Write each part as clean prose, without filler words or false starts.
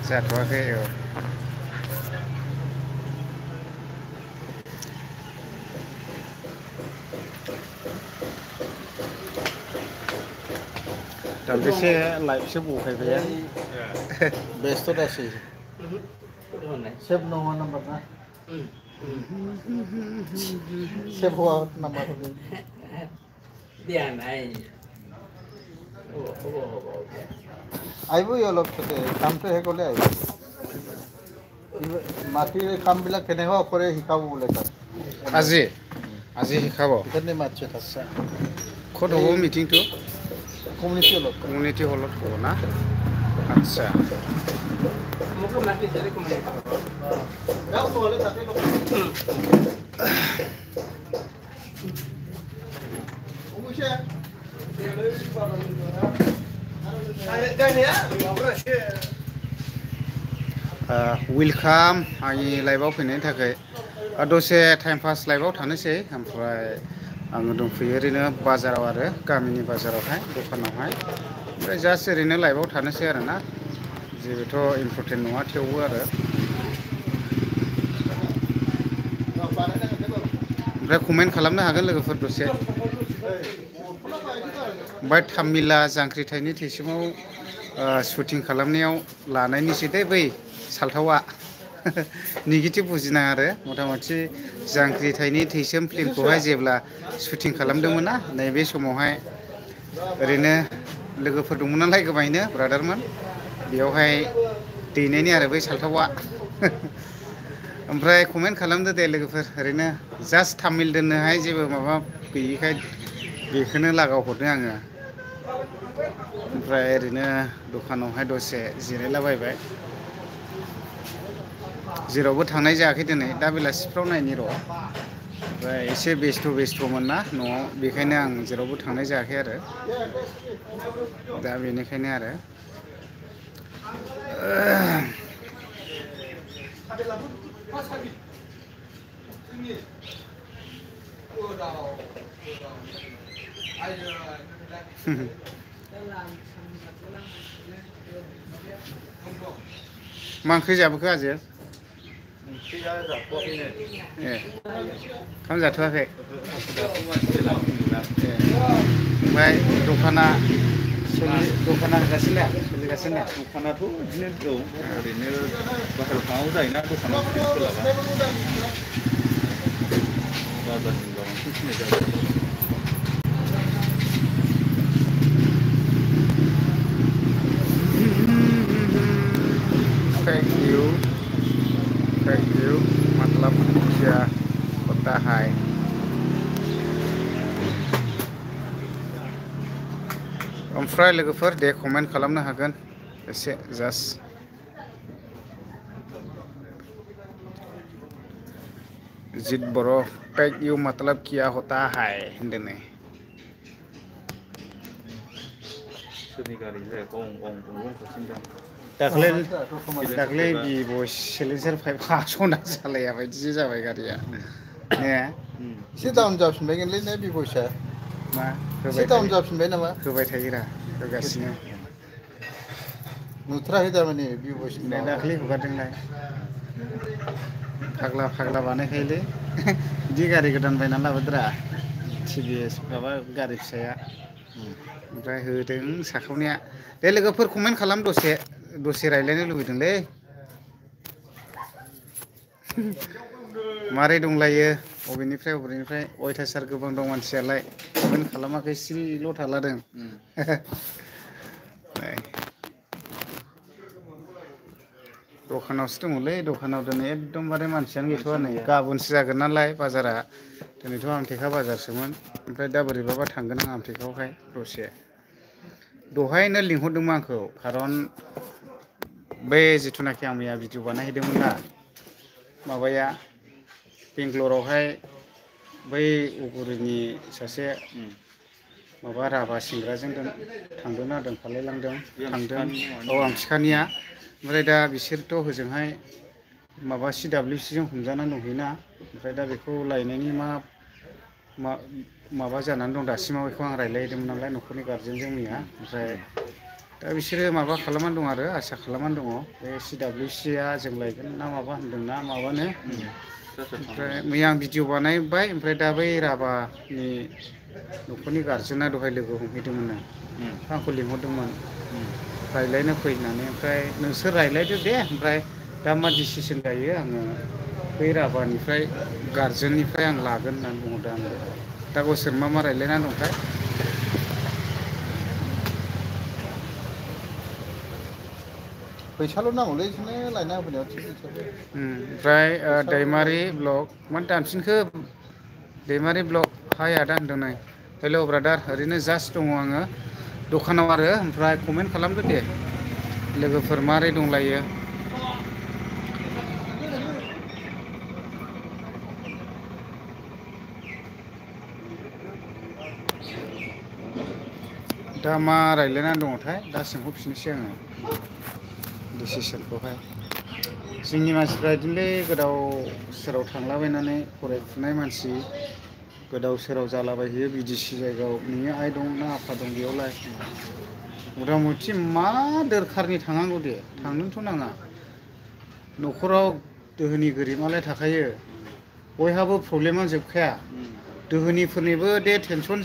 जाथ'वाखै औ दान्दिसे लाइटसो बहायबाय बेस्थ' दासै सेब नङा नाम्बार ना सेब हुआ नाम्बार ध्यान है আহিব অলপ পিছতে কামটো শেষ হ'লে আহিব মাটিৰ কামবিলাক কেনেকুৱা কৰে শিকাব বোলে তাত আজি শিকাব সেইকাৰণে মাতছে তাত ক'ত এই হ'ব মিটিংটো কমিউনিটি হলত হ'ব না আচ্ছা मुझको मैसेज करे कमेंट যাওক নহ'লে তাতে লগ অমুছে वेलकाम आंनि लाइभआव फैनायनि थाखाय दसे टाइम पास लाइभआव थानोसै ओमफ्राय आङो दंफैयो ओरैनो बाजाराव आरो गामिनि बाजारावहाय दखानावहाय ओमफ्राय जास्ट ओरैनो लाइभआव थानोसै आरो ना जेबोथ' इम्परटेन्ट नङा थेवबो आरो ओमफ्राय कमेन्ट खालामनो हागोन लोगोफोर दसे ओमफ्राय तामिला जांख्रिथायनि थैसोमाव शुटिं खालामनायाव लानायनिसै दे बै सालथावआ नेगेटिभ बुजिनाङा आरो मथा मथि जांख्रिथायनि थैसोम फिल्मखौहाय जेब्ला शुटिं खालामदोंमोन ना नैबे समावहाय ओरैनो लोगोफोर दंमोन नालाय गोबाङैनो ब्रादारमोन बेयावहाय दैनायनि आरो बै सालथावआ ओमफ्राय कमेन्ट खालामदो दे लोगोफोर ओरैनो जास्ट तामिल दोननोहाय जेबो माबा गैयिखाय बेखौनो लागाव हरदों आङो ओमफ्राय ओरैनो दखानावहाय दसे जिरायलाबायबाय जेरावबो थांनाय जायाखै दिनै दा बेलासिफ्राव नायनि र' ओमफ्राय एसे बेस्थ'मोन ना न'आव बेखायनो आं जेरावबो थांनाय जायाखै आरो दा बेनिखायनो आरो मा ओंख्रि जाबोखो आजो ओंख्रिया जाथ'वाखैनो ए ओंखाम जाथ'वाखै ओमफ्राय दखाना होगासिनो सोलिगासिनो दखानाथ' बिदिनो ओरैनो बाहेरायाव थांनांगौ जायोना दखानाव बिदिनो सोलाबा बाजारनि बांसिन फिनाय जाबाय थैंक यू मतलब क्या होता है ओमफ्राय लोगोफोर दे कमेन्ट खालामनो हागोन एसे जास्ट जित बर' थैंक यू मतलब क्या होता है होनदों सोरनि गारि जायाखौ गं खाथिनो दाख्लै भइस सिलेन्सार पाइप हास'ना सालाया बायदिसो जाबाय गारिया ने एसे डाउन जाफिनबायगोनलै ने बि भइसआ मा एसे डाउन जाफिनबाय नामा होबाय थायोरा होगासिनो नुथाराखै थारमाने बि भइसनि नै माबाखौ दाख्लै हगारदोंलाय फाग्ला बानायखायोलै बिदि गारि गोदान बायनानै लाबोदोरा टिभिएस माबा गारि फिसाया ओमफ्राय होदों साखावनाया दे लोगोफोर कमेन्ट खालाम दसे रायज्लायनो लुबैदोंलै मारै दंलायो अबेनिफ्राय अयथासार गोबां दं मानसियालाय कमेन्ट खालामाखै सिरिल' थालादों दखानावसो दङलै दखानाव दिनै एकदमबारे मानसियानो गैथ'वा नै गाबोनसो जागोन नालाय बाजारा दिनैथ' आमथेखा बाजारसोमोन ओमफ्राय दा बोरैबाबा थांगोन आं आमथेखायावहाय दसे दहायनो लिंहरदोंमोन आंखौ खारन बै जिथुनाखि आं मैया भिडिअ बानायहैदोंमोन ना माबाया बेंगालरावहाय बै उगुरिनि सासे माबा राभा सेंग्राजों थांदोंना दोनफालायलांदों थांदों औ आमथिखानिया ओमफ्राय दा बिसोरथ' हजोंहाय माबा CWCजों हमजानानै दंहैयोना ओमफ्राय दा बेखौ लायनायनि माबा जानानै दं दासिमाव बेखौ आं रायज्लायहैदोंमोन नालाय न'खरनि गारजेनजों मैया ओमफ्राय दा बिसोरो माबा खालामनानै दं आरो आसा खालामनानै दङ बे CWCआ जों लायगोन ना माबा होनदोंना माबानो ओमफ्राय मैया आं भिडिअ बानायबाय ओमफ्राय दा बै राभानि न'खरनि गारजेना दहाय लोगो हमहैदोंमोन आंखौ लिंहरदोंमोन रायज्लायनो फै होननानै ओमफ्राय नोंसोर रायज्लायदो दे ओमफ्राय दा मा डिसिसन जायो आङो बै राभानिफ्राय गारजेननिफ्राय आं लागोन होननानै बुंहरदों आङो दा गावसोर मा रायज्लायनानै दंथाय फैसाल' नांगौलै बिसोरनो लायना होफैनायाव थिग बिसोरबो ओमफ्राय दैमारि ब्लक मानो दानफिनखो दैमारि ब्लक हाय आदा होनदों नै हेल' ब्रादार ओरैनो जास्ट दङ आङो दखानाव आरो ओमफ्राय कमेन्ट खालामदो दे लोगोफोर मारै दंलायो दा मा रायज्लायनानै दङथाय दा सोंहरफिननोसै आङो डिसिसनखौहाय जोंनि मानसिफ्रा बिदिनोलै गोदाव सोराव थांलाबायनानै फरायफुनाय मानसि गोदाव सोराव जालाबायहैयो बिदिसि जायगायाव नोंनि आइ दं ना आफा दं बेयावलाय मथा मथि मा दोरखारनि थांनांगौ दे थांनोथ' नाङा न'खराव दोहोनि गोरिबालाय थाखायो बयहाबो प्रब्लेमा जोबखाया दोहोनिफोरनिबो दे टेनसन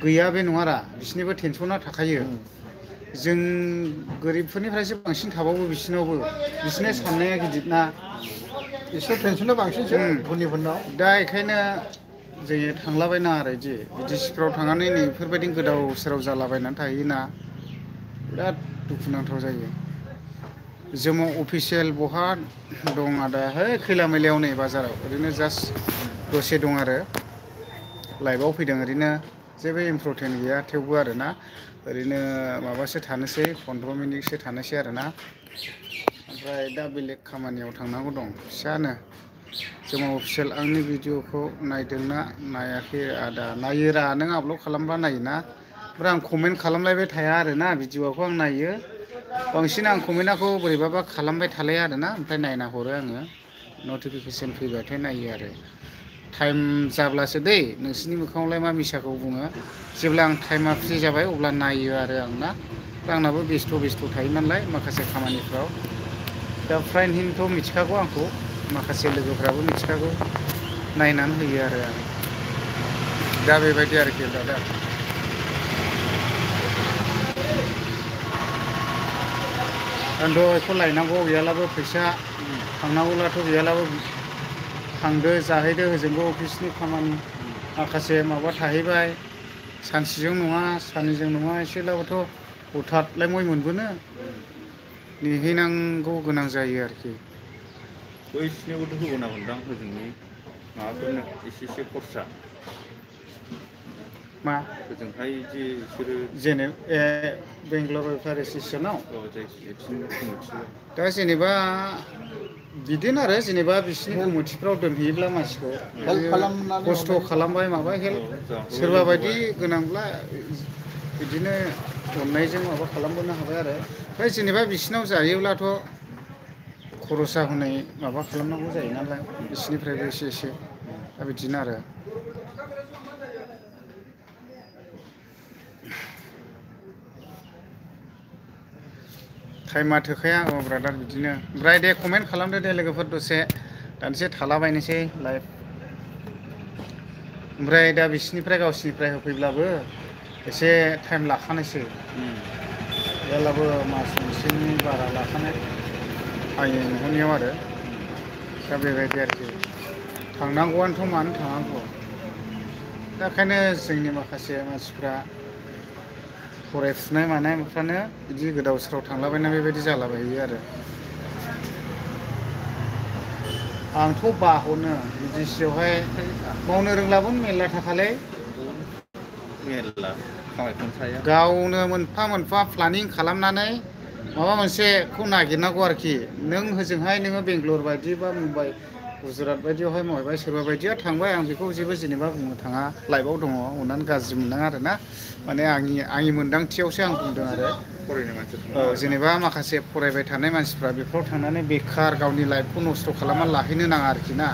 गैया बे नङारा बिसोरनिबो टेनसना थाखायो जों गोरिबफोरनिफ्रायसो बांसिन थाबावो बिसिनावबो बिसोरनि साननाया गिदिर ना एसे टेनसना बांसिनसो धनिफोरनाव दा बेखायनो जोङो थांलाबायनाङा आरो बिदिसिफ्राव थांनानै नैफोरबायदि गोदाव सोराव जालाबायनानै थाहैयोना बिराद दुखुनांथाव जायो जोमाव अफिसियेल बहा दं आदा है खैला मैलायाव नै बाजाराव ओरैनो जास्ट दसे दं आरो लाइभआव फैदों ओरैनो जेबो इम्परटेन्ट गैया थेवबो आरो ना ओरैनो माबासो थानोसै 15 मिनिटसो थानोसै आरो ना ओमफ्राय दा बेलेग खामानियाव थांनांगौ दं फिसानो जों अफिसियेल आंनि भिडिअखौ नायदोंना नायाखै आदा नायोरा नों आपल'ड खालामबा नायोना ओमफ्राय आं कमेन्ट खालामलायबाय थाया आरोना भिडिअखौ आं नायो बांसिन आं कमेन्टखौ बोरैबाबा खालामबाय थालाया आरोना ओमफ्राय नायना हरो आङो नटिफिकेसन फैबाथाय नायो आरो टाइम जाब्लासो दै नोंसिनि मोखाङावलाय मा मिसाखौ बुङो जेब्ला आं टाइमा फ्रि जाबाय अब्ला नायो आरो आंना आंनाबो बेस्थ' थायो नालाय माखासे खामानिफ्राव दा फ्राइनहिनथ' मिथिखागौ आंखौ माखासे लोगोफ्राबो मिथिखागौ नायनानै होयो आरो आं दा बेबायदि आरोखि दादा आंथ' बेखौ लायनांगौ गैयालाबो फैसा थांनांगौब्लाथ' गैयालाबो थांदो जाहैदो होजोंबो अफिसनि खामानि माखासे माबा थाहैबाय सानसेजों नङा साननैजों नङा एसेब्लाबोथ' हथादलाय मय मोनबोनो नेहैनांगौ गोनां जायो आरोखि बैसिनियावबोथ' होबावनांगोनदां हजोंनि माबाफोरनो एसे खरसा मा हजोंहाय जे बिसोरो बेंगलर वेलफेयार एस'सियेसनाव मिथियो दा जेनेबा बिदिनो आरो जेनेबा बिसिनि कमिटिफ्राव दोनहैयोब्ला मानसिखौ खस्थ' खालामबाय माबा हेल्प सोरबा बायदि गोनांब्ला बिदिनो अननायजों माबा खालामबोनो हाबाय आरो ओमफ्राय जेनेबा बिसिनाव जायोब्लाथ' खरसा होनाय माबा खालामनांगौ जायो नालाय बिसिनिफ्रायबो एसे दा बिदिनो आरो टाइमा थोखाया ब्रादार बिदिनो ओमफ्राय दे कमेन्ट खालामदो दे लोगोफोर दसे दानसे थालाबायनोसै लाइभ ओमफ्राय दा बिसिनिफ्राय गावसिनिफ्राय होफैब्लाबो एसे टाइम लाखानोसै गैयाब्लाबो मास मोनसेनि बारा लाखानाय आंनि नुहरनायाव आरो दा बेबायदि आरोखि थांनांगौआनोथ' मानो थांनांगौ दा ओंखायनो जोंनि माखासे मानसिफ्रा फरायफुनाय मानायफ्रानो बिदि गोदाव सोराव थांलाबायना बेबायदि जालाबायो आरो आंथ' बाहनो बिदिसियावहाय मावनो रोंलाबो मेरला थाखालै मेरला गावनो मोनफा मोनफा प्लानिं खालामनानै माबा मोनसेखौ नागिरनांगौ आरोखि नों होजोंहाय नोङो बेंगलर बायदि बा मुम्बाइ गुजरात बायदियावहाय मावहैबाय सोरबा बायदिया थांबाय आं बेखौ जेबो जेनेबा बुंनो थाङा लाइभआव दङ अननानै गाज्रि मोननाङा आरोना माने आंनि मोनदांथियावसो आं बुंदों आरो फरायनाय मानसि जेनेबा माखासे फरायबाय थानाय मानसिफ्रा बेफोराव थांनानै बेखार गावनि लाइफखौ नस्थ' खालामना लाहैनो नाङा आरोखि ना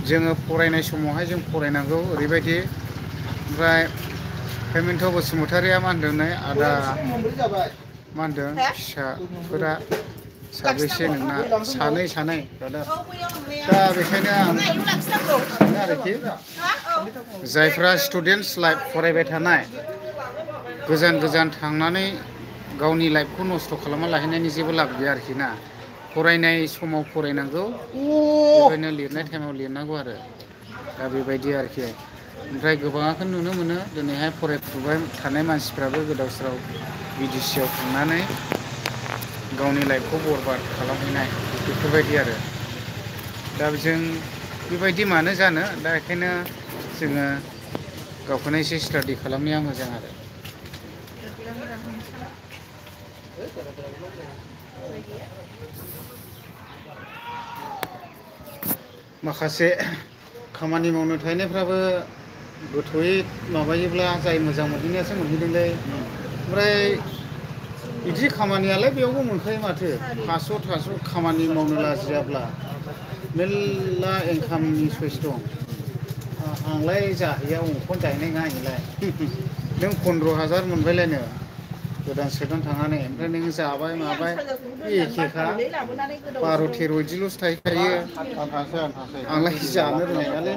जोङो फरायनाय समावहाय जों फरायनांगौ ओरैबायदि ओमफ्राय हेमेन्थ बसुमतारिया मा होनदों नै आदा मा होनदों फिसाफोरा साबेसे नोंना सानै ब्रादार दा बेखायनो आं सानो आरोखि जायफ्रा स्टुडेन्टस लाइफ फरायबाय थानाय गोजान थांनानै गावनि लाइफखौ नस्थ' खालामना लाहैनायनि जेबो लाब गैया आरोखि ना फरायनाय समाव फरायनांगौ बेखायनो लिरनाय टाइमाव लिरनांगौ आरो दा बेबायदि आरोखि ओमफ्राय गोबांखौ नुनो मोनो दिनैहाय फरायफुबाय थानाय मानसिफ्राबो गोदाव सोराव बिदेशआव थांनानै गावनि लाइफखौ बरबाद खालामहैनाय बेफोरबायदि आरो दा जों बेबायदि मानो जानो दा बेखायनो जोङो गावखौनो एसे स्टाडि खालामनाया मोजां आरो माखासे खामानि मावनो थाहैनायफ्राबो गोथौयै माबायोब्ला जाय मोजां मोनहैनायासो मोनहैदोंलै ओमफ्राय बिदि खामानियालाय बेयावबो मोनखायो माथो थास' खामानि मावनो लाजियाब्ला मेरला इनकामनि स'र्स दं आंलाय जाहैया अंखनो जाहैनाय नङा आंलाय नों 15,000 मोनबायलायनो गोदान थांनानै ओमफ्राय नों जाबाय माबाय एखेखा 12-13 बिदिल'सो थाहैखायो आंलाय जानो रोंनाय नङालै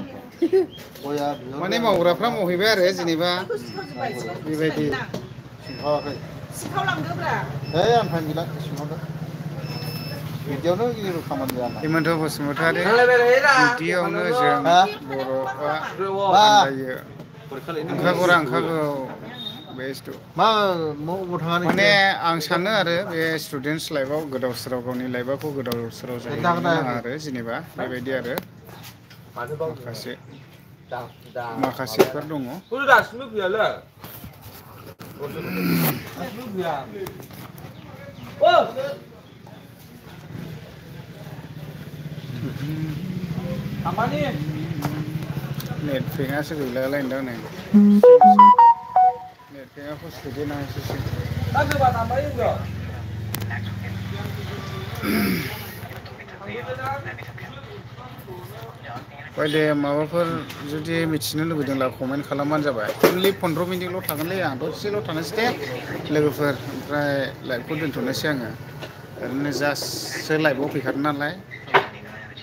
माने मावग्राफ्रा मावहैबाय आरो जेनेबा बेबायदि सिखावलांदोब्रा आं टाइम गैला सिङावनो बिदियावनो जेबो खामानि जाया हेमन्त बसुमतारी बिदियावनो जों बर'फ्रा आन्दायो ओंखारगौ माने आं सानो आरो बे स्टुडेन्टस लाइफआव गोदाव सोराव गावनि लाइफखौ गोदाव सोराव जाहैनो नाङा आरो जेनेबा बेबायदि आरो माखासेफोर दङ नेट पेकआसो गैलालायदां नै नेट पेकआखौ सोदेरनांसिगोन दे माबाफोर जुदि मिथिनो लुबैदोंब्ला कमेन्ट खालामबानो जाबाय अनलि 15 मिनिटल' थागोनलै आं दसेल' थानोसै दे लोगोफोर ओमफ्राय लाइभखौ दोनथ'नोसै आङो ओरैनो जास्टसो लाइभआव फैखादों नालाय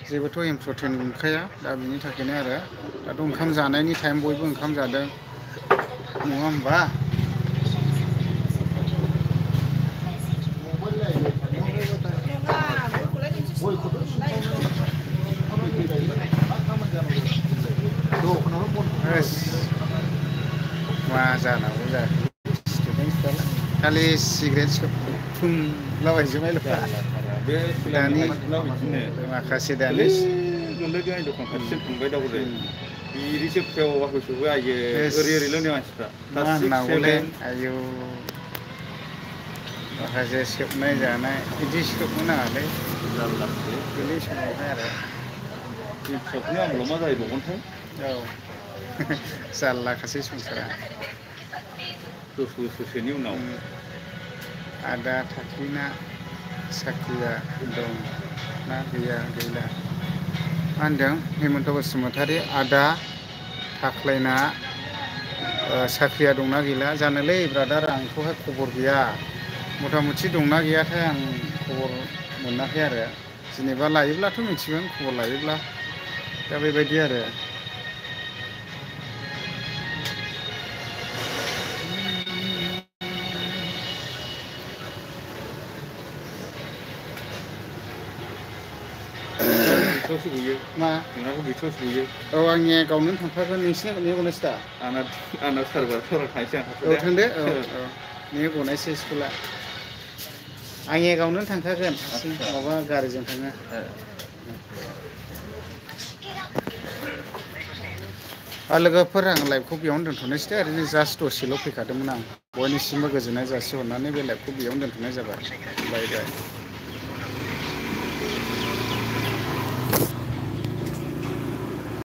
जेबोथ' इम्परटेन्ट नंखाया दा बिनि थाखायनो आरो दाथ' ओंखाम जानायनि टाइम बयबो ओंखाम जादों नङा होमबा मा जानांगौ जाखो स्टुडेन्टसफ्रालाय खालि सिगारेट सोबफुंलाबायजोबनाय दानि माखासे दानि मोनलोगो आं दखान खाथिसिम थांबाय दावगोलै बिदिसो फ्रेव होसोबो आयो ओरैल' नै मानसिफ्रा मा होननांगौलै आयौ माखासे सोबनाय जानाय बिदि सोबनो नाङालै गोरलै समावहाय आरो फिसाफोरनि आमोलाव मा जाहैबावगोनथाय औ जारलाखासै संसारा बोसोरसेनि उनाव आदा थाख्लिना साख्रिया दं ना गैया गैला मा होनदों हेमन्त बसुमतारी आदा थाख्लायना साख्रिया दंना गैला जानोलै ब्रादार आंखौहाय खबर गैया मथा मथि दंना गैयाथाय आं खबर मोनाखै आरो जेनेबा लायोब्लाथ' मिथिगोन खबर लायोब्ला दा बेबायदि आरो मा औ आंनिया गावनो थांफागोन नोंसिना ने गनायसै दा आंना थांसै औ थांदो औ ने गनायसै स्कुला आंनिया गावनो थांखागोन हारसिं माबा गारिजों थाङो लोगोफोर आं लाइभखौ बेयावनो दोनथ'नोसै दे ओरैनो जास्ट दसेल' फैखादोंमोन आं बयनिसिमबो गोजोननाय जासिहरनानै बे लाइभखौ बेयावनो दोनथ'नाय जाबाय बाय बाय